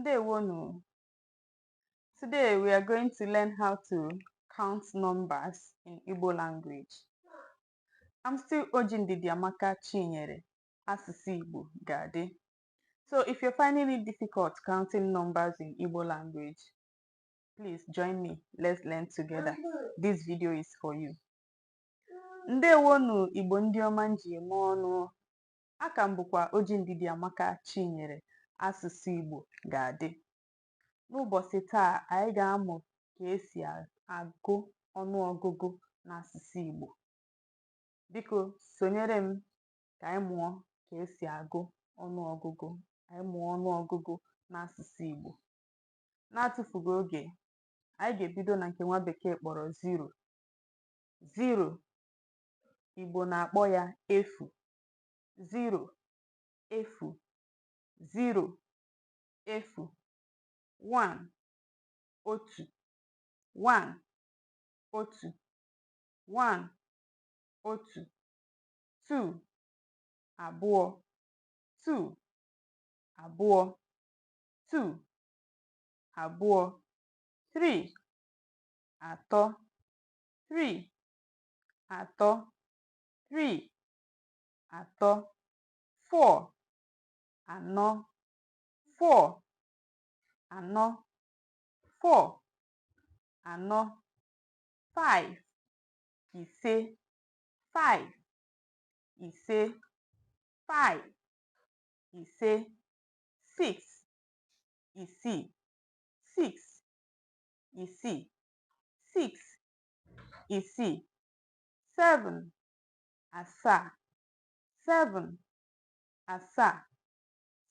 Ndewonu. Today we are going to learn how to count numbers in Igbo language. I'm still Oji Ndidiamaka Chinyere, Asụsụ Igbo ga-adị. So if you're finding it difficult counting numbers in Igbo language, please join me. Let's learn together. This video is for you. Ndewonu Igbo ndị ọma m ji eme ọnụ. Aka m bụkwa Oji Ndidiamaka Chinyere, Asụsụ Igbo ga-adị. N'ụbọchị taa, anyị ga-amụ ka esi agụ ọnụọgụgụ n'asụsụ Igbo. Biko sonyere m ka anyị mụọ ka esi agụ ọnụọgụgụ, anyị mụọ ọnụọgụgụ n'asụsụ Igbo. Na-atụfughị oge, anyị ga-ebido na nke nwa bekee kpọrọ zero. Zero, Igbo na-akpọ ya efu. Zero, efu, zero, efu. One, otu, one, otu, one, otu. Two, abụọ, two, abụọ, two, abụọ. Three, atọ, three, atọ, three, atọ. Four, anọ, four, anọ, four, anọ. Five, ise, five, ise, five, ise. Six, isii, six, isii, six, isii. Seven, asaa, seven, asaa,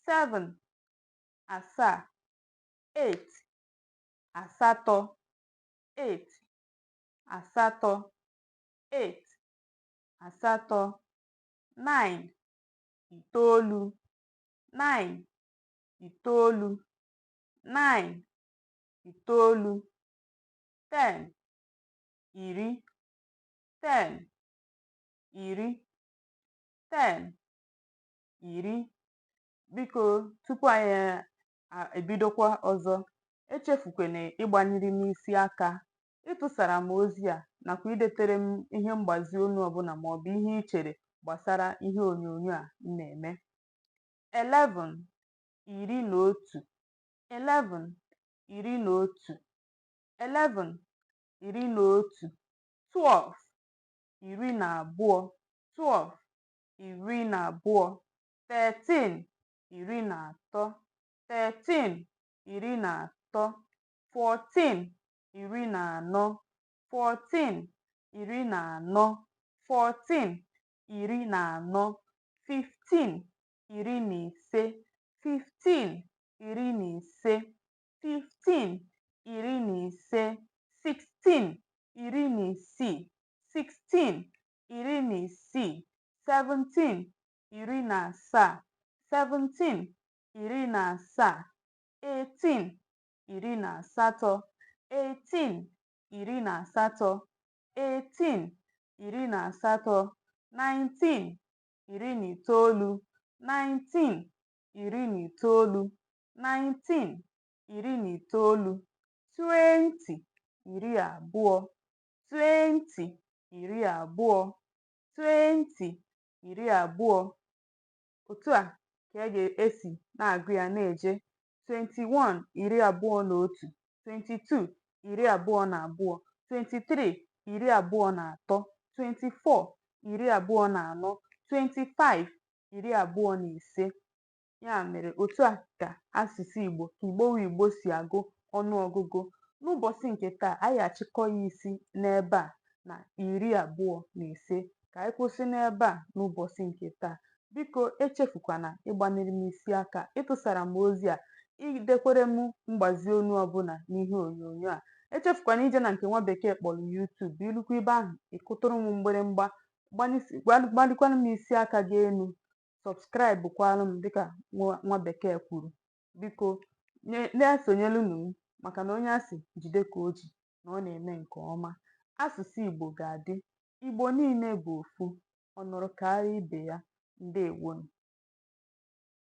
seven, asaa. Eight, asatọ, eight, asatọ, eight, asatọ. Nine, itoolu, nine, itoolu, nine, itoolu. 10, iri, 10, iri, 10, iri. Biko, tupu anyị ebidokwa ọzọ, echefukwana ịgbanyere m isi aka, ịtụsara m ozi a, nakwa idetere m ihe mgbazi olu ọbụla maọbụ ihe ị chere gbasara ihe onyonyo a m na-eme. 11, 11, 11, 11, 11, 11. 12, 12, 12, 12. 13, 13, 13, 13, 14, 14, 14, 14, 15, 15, 15, 15, 16, 16, 16, 17, 17, 17, 18, 18, 18, 18, 18, 19, 19, 19, 19, 19, 20, 20, 20, 20, 20. Otu a ka a ga-esi na-agụ ya na-eje: 21, 21, 22, 22, 23, 23, 24, 24, 25, 25. Ya mere, otu a ka asụsụ Igbo, ka Igbo wu Igbo si agụ ọnụọgụgụ. N'ụbọchị nke taa, anyị achịkọ ya isi n'ebe a na 25. Ka anyị kwụsị n'ebe a n'ụbọchị nke taa. Biko echefukwana ịgbanyere m isi aka, ịtụsara m ozi a, idekwere m mgbazi onu ọbụla n'ihe onyonyo a. Echefukwana ije na nke nwa bekee kpọrọ YouTube. Ilukwa ibe ahụ, ịkụtụrụ m mgbịrịmgba, gbalikwanụ m isi aka gị enu, subscribe kwalụ m dịka nwa bekee kwuru. Biko na-esonyelunu m, maka na onye asị jide ka o ji na ọ na-eme nke ọma. Asụsụ Igbo ga-adị. Igbo niile bụ ofu, ọ nụrụ karịa ibe ya. Ndewonu.